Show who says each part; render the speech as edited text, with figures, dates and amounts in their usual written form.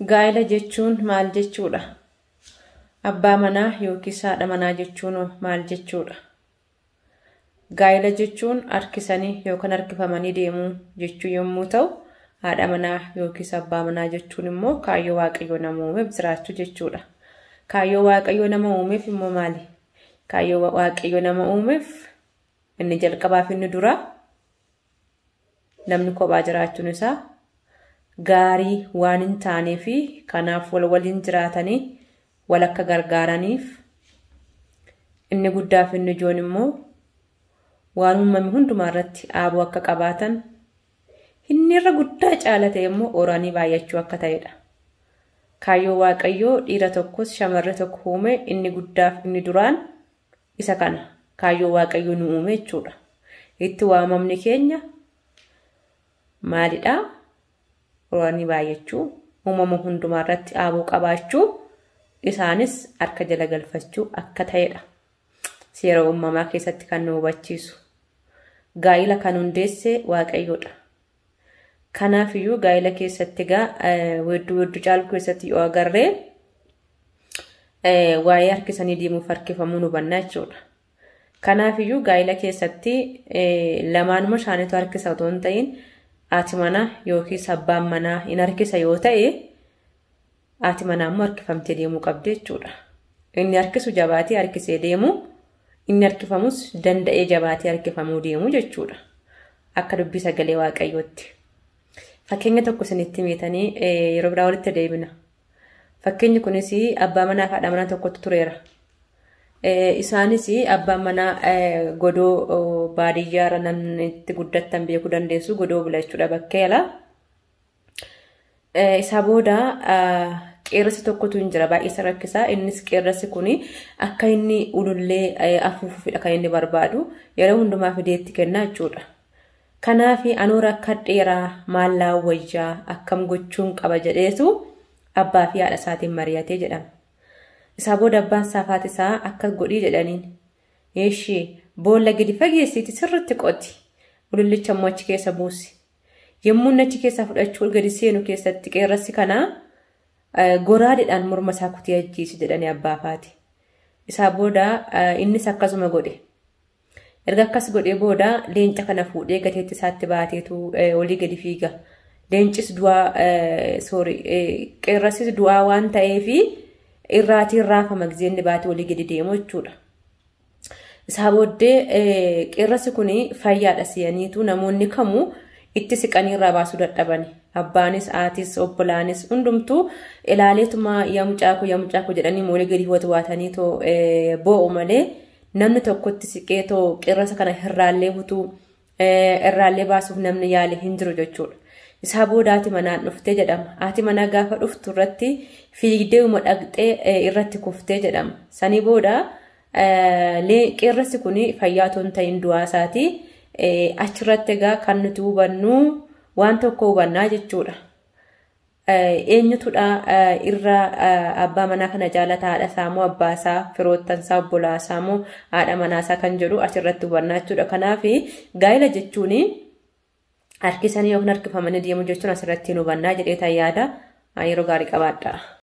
Speaker 1: Gaa'ela jechuun maal jechuudha? Abbaa manaa yookiis haadha manaa jechuun maal jechuudha? Gaa'ela jechuun harkisanii yookaan harkifamanii deemuu jechuu yommuu ta'u, haadha manaa yookiis abbaa manaa jechuun immoo kaayyoo Waaqayyoo nama uumeef jiraachuu jechuudha. Kaayyoo Waaqayyoo nama uumeef immoo maali? Kaayyoo Waaqayyoo nama uumeef inni jalqabaaf inni duraa namni kophaa jiraachuun isaa gaarii waan hin taanee fi kanaaf wal waliin jiraatanii wal akka gargaaraniif inni guddaaf inni ijoon immoo waan uumame hundumaa irratti aaboo akka qabaatan inni irra guddaa caala ta'e immoo horanii baay'achuu akka ta'edha. Kaayyoo Waaqayyoo dhiira tokkos shamarra tokko uume inni guddaaf inni duraan isa kana kaayyoo Waaqayyoo nu uume jechuudha. Itti waamamni keenya maalidhaa? Horanii baay'achuu, uumama hundumaa irratti aaboo qabaachuu, isaanis harka jala galfachuu akka ta'edha. Seera uumamaa keessatti kan nu hubachiisu. Gaa'ila kan hundeesse Waaqayyoodha. Kanaafiyyuu gaa'ila keessatti egaa weedduu weedduu caalu keessatti yoo agarree waa'ee harkisanii deemuuf harkifamuu nu hubanna jechuudha. Kanaafiyyuu gaa'ila keessatti lamaanuma isaaniitu harkisa otoo hin ta'in haati manaa yookiis abbaan manaa hin harkisa yoo ta'e haati manaa immoo harkifamtee deemuu qabdi jechuudha. Inni harkisu jabaatee harkisee deemu, inni harkifamus danda'ee jabaatee harkifamuu deemu jechuudha. Akka dubbii sagalee Waaqayyootti. Fakkeenya tokko isinitti himeetanii yeroo biraa walitti deebina. Fakkeenyi kunis abbaa manaa fi haadha manaa tokkotu tureera. Isaanis abbaan manaa godoo baadiyyaarra namni itti guddattan beekuu dandeessu godoo bula jechuudha bakkee alaa. Isaa booda qeerransi tokkotu hin jira baay'ee isa rakkisaa. Innis qeerransi kun akka inni ulullee afuufuufidha kan inni barbaadu. Yeroo hundumaa fidee itti kenna jechuudha. Kanaaf anoo rakkadheeraa maal wayyaa akkam gochuun qaba jedheetu abbaa fi haadha isaatiin mari'atee jedhama. Isaa booda abbaan isaa fi haati isaa akkas godhii jedhaniin. Eeshii boolla gadi fageessiiti sirriitti qoti. Ulullicha immoo achi keessa buusi. Yommuu inni achi keessaa fudhachuu gadi seenu keessatti qeerransi kanaa goraadeedhaan morma isaa kutee ajjeesi jedhanii abbaa fi haati. Isaa booda innis akkasuma godhe. Erga akkas godhee booda leenca kana fuudhee gateetti isaatti baateetu olii gadi fiiga. Leencis du'aa sorry qeerransis du'aa waan ta'eefi irraatiin raafama gizee inni baatee olii gadi deemu jechuudha. Isaa booddee qeerransi kun fayyaadha se'aniitu namoonni kamuu itti siqanii irraa baasuu dadhabani. Abbaanis, haatis, obbolaanis hundumtuu ilaaleetuma yaa mucaa koo yaa mucaa koo jedhanii olii gadi watwaatanii too boo'u malee namni tokkotti siqee too qeerransa kana irraallee butuu irraallee baasuuf namni yaale hin jiru jechuudha. Isaa booda haati manaan dhuftee jedhama. Haati manaa gaafa dhuftu irratti fiigdee uma dhaqxee irratti kuftee jedhama. Sanii booda qeerransi kun fayyaa otoo hin ta'in du'aa isaati. Achirratti egaa kan nuti hubannu waan tokko hubannaa jechuudha. Eenyutudha irra abbaa manaa kana jaalata haadha isaa moo abbaa isaa firoottan isaa obbolaa isaa moo haadha manaa isaa kan jedhu achirratti hubannaa jechuudha. Kanaaf gaa'ela jechuun harkisanii yookiin harkifamanii deemuu jechuun asirratti hubannaa jedhee yaada. Yeroo gaarii qabaadha.